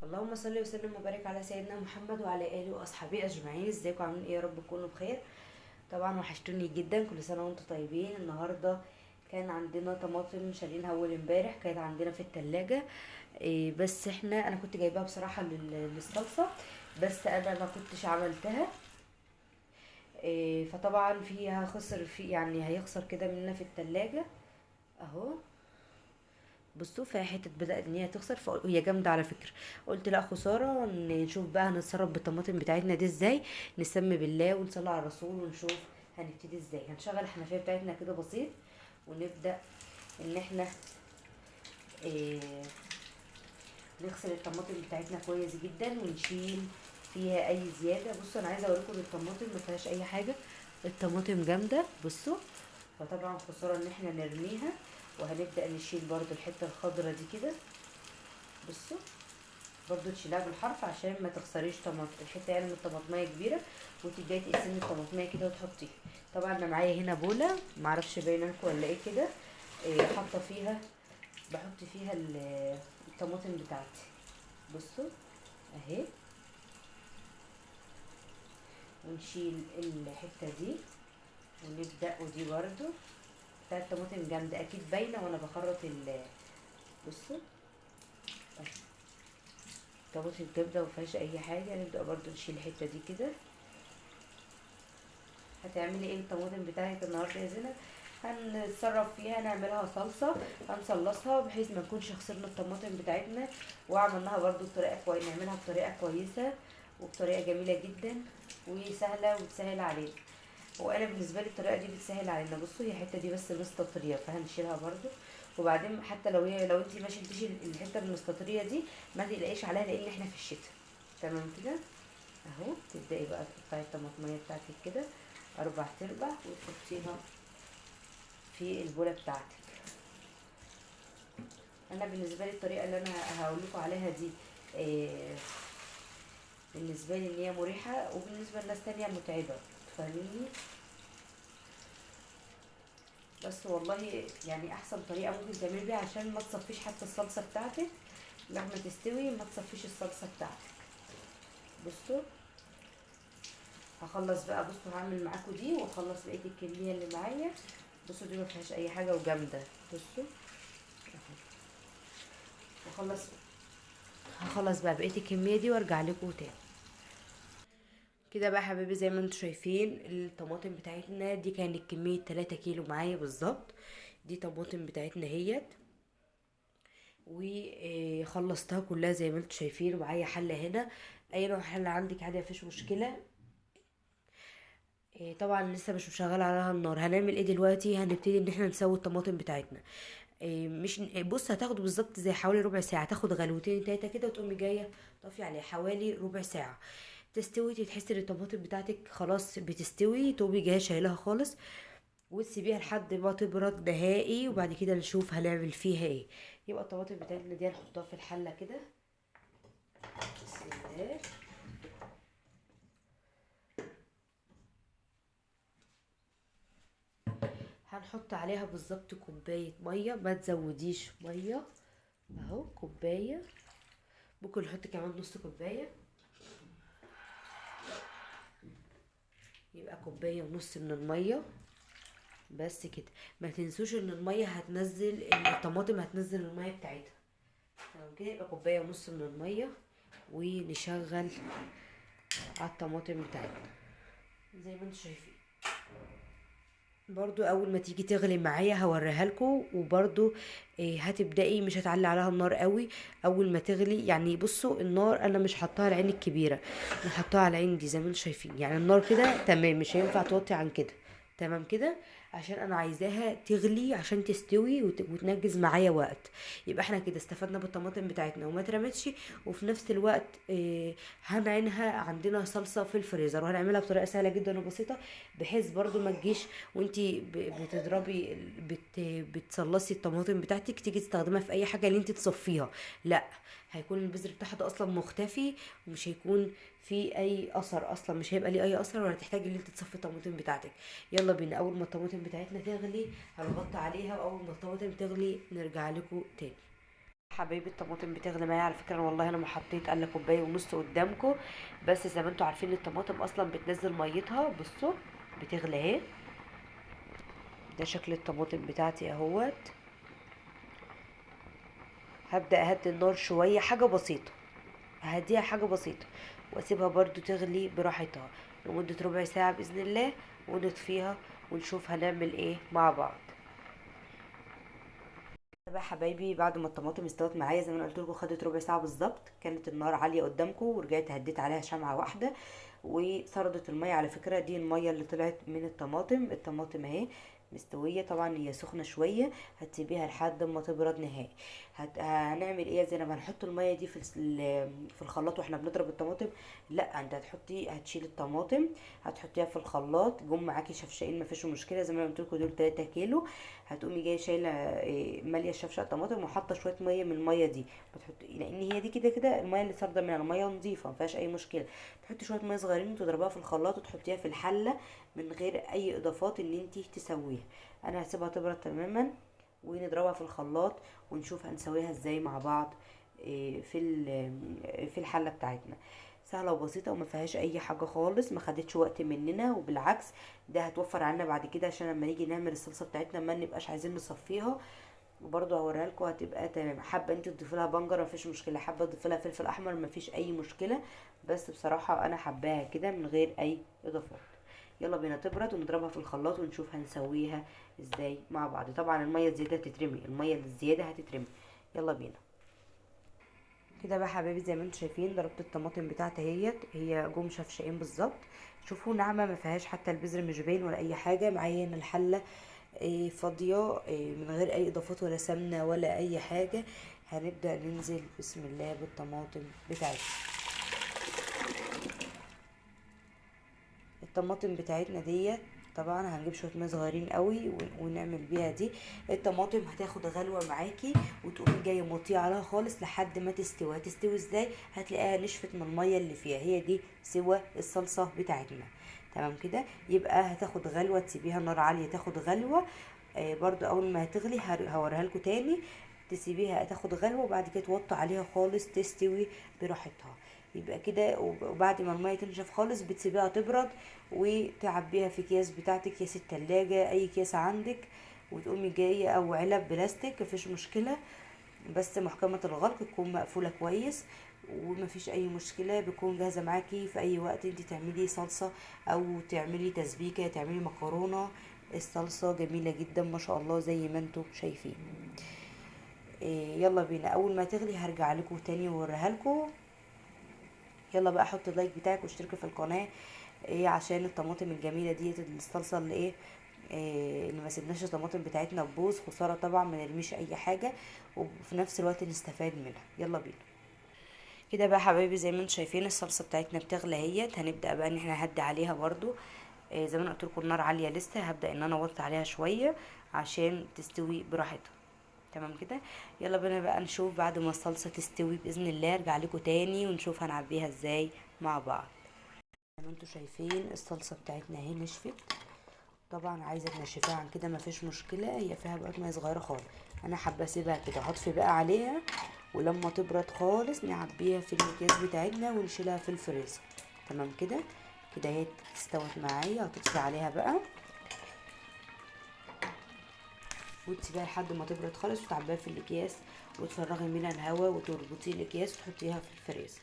اللهم صل وسلم وبارك على سيدنا محمد وعلى اله واصحابه اجمعين. ازيكم عاملين ايه؟ يا رب تكونوا بخير. طبعا وحشتوني جدا، كل سنة وانتم طيبين. النهارده كان عندنا طماطم شارينها اول امبارح، كانت عندنا في التلاجة، إيه بس انا كنت جايباها بصراحة للصلصه، بس انا ما كنتش عملتها، إيه فطبعا فيها خسر، في يعني هيخسر كده مننا في التلاجة اهو. بصوا فيها حتة بدات ان هي تخسر، فهي جامدة على فكرة. قلت لا خسارة، نشوف بقى هنتصرف بالطماطم بتاعتنا دي ازاي. نسمي بالله ونصلي على الرسول ونشوف هنبتدي ازاي. هنشغل الحنفية بتاعتنا كده بسيط ونبدا ان احنا نغسل الطماطم بتاعتنا كويس جدا ونشيل فيها اي زيادة. بصوا انا عايزه اوريكم ان الطماطم ما فيهاش اي حاجة، الطماطم جامدة. بصوا فطبعا خسارة ان احنا نرميها. وهنبدا نشيل برضو الحتة الخضرة دي كده. بصوا برضو تشيلها بالحرف عشان ما تخسريش طماطم، الحتة يعني من الطماطميه كبيرة، وتبداي تقسمي الطماطميه كده وتحطيها. طبعا انا معايا هنا بوله، معرفش باينة لكم ولا ايه كده، حاطه فيها، بحط فيها الطماطم بتاعتي. بصوا اهي، ونشيل الحتة دي ونبدا. ودي برضو بتاعت الطماطم جامدة اكيد باينة وانا بخرط بصوا اهي طماطم جامدة ومفيهاش اي حاجة. نبدا برضو نشيل الحتة دي كده. هتعملي ايه الطماطم بتاعتك النهارده يا زينب؟ هنتصرف فيها، نعملها صلصه، هنصلصها بحيث ما نكونش خسرنا الطماطم بتاعتنا، وعملناها برضو بطريقة كويسة، نعملها بطريقة كويسة وبطريقة جميلة جدا وسهلة وتسهل علينا. وانا بالنسبة لي الطريقة دي بتسهل علينا. بصوا هي الحتة دي بس مستطريه فهنشيلها برضو. وبعدين حتى لو انت ما شلتيش الحتة المستطريه دي ما تقلقيش عليها، لان احنا في الشتاء. تمام كده اهو. تبداي بقى تقطعي الطماطميه بتاعتك كده 4 ارباع وتحطيها في البوله بتاعتك. انا بالنسبة لي الطريقة اللي انا هقول لكم عليها دي، بالنسبة لي ان هي مريحه، وبالنسبة لناس تانية متعبة، فاهميني؟ بس والله احسن طريقه ممكن تعملي بيها عشان ما تصفيش حتى الصلصه بتاعتك لما تستوي، ما تصفيش الصلصه بتاعتك. بصوا هخلص بقى، بصوا هعمل معاكم دي واخلص بقية الكمية اللي معايا. بصوا دي ما فيهاش اي حاجة وجامده. بصوا هخلص بقى بقية الكمية دي وارجع لكم تاني. كده بقى حبايبي زي ما انتم شايفين الطماطم بتاعتنا دي كانت كمية 3 كيلو معايا بالظبط. دي طماطم بتاعتنا اهيت، وخلصتها كلها زي ما انتم شايفين. ومعايا حله هنا، اي نوع حله عندك عادي مفيش مشكلة. طبعا لسه مش مشغله عليها النار. هنعمل ايه دلوقتي؟ هنبتدي ان احنا نسوي الطماطم بتاعتنا. مش بص هتاخده بالظبط زي حوالي ربع ساعة، تاخد غلوتين تلاتة كده وتقومي جاية طافية عليها حوالي ربع ساعة تستوي. تحسي ان الطماطم بتاعتك خلاص بتستوي، تقومي جاية شايلها خالص وتسيبيها لحد ما تبرد نهائي، وبعد كده نشوف هنعمل فيها ايه. يبقى الطماطم بتاعتنا دي هنحطها في الحلة كده. بسم الله. هنحط عليها بالظبط كوباية مية، ما تزوديش مية اهو، كوباية، ممكن نحط كمان نص كوباية، يبقى كوباية ونص من المية بس كده. ما تنسوش ان المية هتنزل، الطماطم هتنزل المية بتاعتها. تمام كده، يبقى كوباية ونص من المية، ونشغل على الطماطم بتاعتنا زي ما انتم شايفين. برضو اول ما تيجي تغلي معايا هوريها لكم، وبرضو هتبداي مش هتعلي عليها النار قوي اول ما تغلي. بصوا النار انا مش حطاها على العين الكبيرة، انا حطاها على العين دي زي ما انتم شايفين، النار كده تمام، مش هينفع توطي عن كده. تمام كده، عشان انا عايزاها تغلي عشان تستوي وتنجز معايا وقت. يبقى احنا كده استفدنا بالطماطم بتاعتنا وما اترمتش، وفي نفس الوقت هنعينها عندنا صلصه في الفريزر، وهنعملها بطريقة سهلة جدا وبسيطة، بحيث برضو ما تجيش وانتي بتضربي بتصلصي الطماطم بتاعتك تيجي تستخدمها في اي حاجة اللي انتي تصفيها، لا هيكون البذر بتاعها ده اصلا مختفي ومش هيكون في اي اثر، اصلا مش هيبقى ليه اي اثر، ولا تحتاجي ان انت تصفي الطماطم بتاعتك. يلا بينا، اول ما الطماطم بتاعتنا تغلي هنغطي عليها، واول ما الطماطم تغلي نرجع لكم تاني. حبايبي الطماطم بتغلي معايا على فكرة، والله انا ما حطيت الا كوباية ونص قدامكم، بس زي ما انتوا عارفين الطماطم اصلا بتنزل ميتها. بصوا بتغلي اهي، ده شكل الطماطم بتاعتي اهوت. هبدا اهدي النار شوية، حاجة بسيطة، ههديها حاجة بسيطة واسيبها برضو تغلي براحتها لمدة ربع ساعة باذن الله، ونطفيها ونشوف هنعمل ايه مع بعض. بقى حبايبي بعد ما الطماطم استوت معايا زي ما انا قلت لكم خدت ربع ساعة بالظبط، كانت النار عالية قدامكم ورجعت هديت عليها شمعة واحدة وسردت المية. على فكرة دي المية اللي طلعت من الطماطم، الطماطم اهي مستوية، طبعا هي سخنة شوية، هتسيبيها لحد ما تبرد نهائي. هنعمل ايه يا زينب؟ هنحط المية دي في الخلاط واحنا بنضرب الطماطم؟ لا، انت هتشيل الطماطم هتحطيها في الخلاط، جم معاكي شفشقين مفيش مشكلة، زي ما قلت لكم دول 3 كيلو. هتقومي جاية شايله، ماليه الشفشق طماطم وحاطه شوية مية من المية دي، بتحطي لان هي دي كده كده المية اللي سارده منها، المية نظيفة ما فيهاش اي مشكلة. تحطي شوية مية صغيرين وتضربيها في الخلاط وتحطيها في الحلة من غير اي اضافات ان انتي تسويها. انا هسيبها تبرد تماما ونضربها في الخلاط ونشوف هنسويها ازاي مع بعض، في الحلة بتاعتنا. سهلة وبسيطة وما فيهاش اي حاجة خالص، ما خدتش وقت مننا، وبالعكس ده هتوفر عنا بعد كده عشان لما نيجي نعمل الصلصه بتاعتنا ما نبقاش عايزين نصفيها. وبرده هوريها لكم هتبقى تمام. حابة انت تضيفي لها بنجر مفيش مشكلة، حابة تضيفي لها فلفل احمر مفيش اي مشكلة، بس بصراحة انا حباها كده من غير اي اضافات. يلا بينا تبرد ونضربها في الخلاط ونشوف هنسويها ازاي مع بعض. طبعا المية الزيادة هتترمي، المية الزيادة هتترمي. يلا بينا كده بقى حبايبي. زي ما انتم شايفين ضربت الطماطم بتاعتي اهيت، هي جم شفشقين بالظبط، شوفوا ناعمة ما فيهاش حتى البذر مش باين ولا اي حاجة. معايا هنا الحلة فاضية، من غير اي اضافات ولا سمنه ولا اي حاجة. هنبدا ننزل بسم الله بالطماطم بتاعتنا. الطماطم بتاعتنا ديت طبعا هنجيب شوية مية صغيرين قوي ونعمل بيها دي. الطماطم هتاخد غلوه معاكي وتقومي جاية موطيه عليها خالص لحد ما تستوي. هتستوي ازاي؟ هتلاقيها نشفت من المية اللي فيها، هي دي سوى الصلصه بتاعتنا. تمام كده، يبقى هتاخد غلوه، تسيبيها نار عالية تاخد غلوه. برضو اول ما هتغلي هوريها لكم تاني، تسيبيها تاخد غلوه وبعد كده توطي عليها خالص تستوي براحتها. يبقى كده، وبعد ما المية تنشف خالص بتسيبيها تبرد وتعبيها في اكياس بتاعتك، اكياس التلاجة اي كيس عندك، وتقومي جاية او علب بلاستيك مفيش مشكلة، بس محكمة الغلق تكون مقفولة كويس ومفيش اي مشكلة، بتكون جاهزة معاكي في اي وقت انت تعملي صلصه او تعملي تسبيكه، تعملي مكرونه. الصلصه جميلة جدا ما شاء الله زي ما انتم شايفين. يلا بينا، اول ما تغلي هرجع لكم تاني واوريها لكم. يلا بقى حط اللايك بتاعك واشتركي في القناة، عشان الطماطم الجميلة ديت الصلصه اللي اللي ما سيبناش الطماطم بتاعتنا تبوظ، خسارة طبعا ما نرميش اي حاجة وفي نفس الوقت نستفاد منها. يلا بينا كده بقى حبايبي. زي ما انتم شايفين الصلصه بتاعتنا بتغلي اهيت. هنبدا بقى ان احنا نهدي عليها برضو، زي ما انا قلت لكم النار عالية لسه، هبدا ان انا اوطي عليها شوية عشان تستوي براحتها. تمام كده، يلا بينا بقى نشوف بعد ما الصلصه تستوي باذن الله ارجع لكم تاني ونشوف هنعبيها ازاي مع بعض. زي ما انتم شايفين الصلصه بتاعتنا اهي نشفت، طبعا عايزه تنشفيها عن كده مفيش مشكلة، هي فيها بقى مية صغيرة خالص، انا حابة اسيبها كده. هطفي بقى عليها ولما تبرد خالص نعبيها في الاكياس بتاعتنا ونشيلها في الفريزر. تمام كده، كده اهي استوت معايا. هتطفي عليها بقى وتسيبيها لحد ما تبرد خالص وتعبيها في الاكياس وتفرغي منها الهواء وتربطي الاكياس وتحطيها في الفريزر.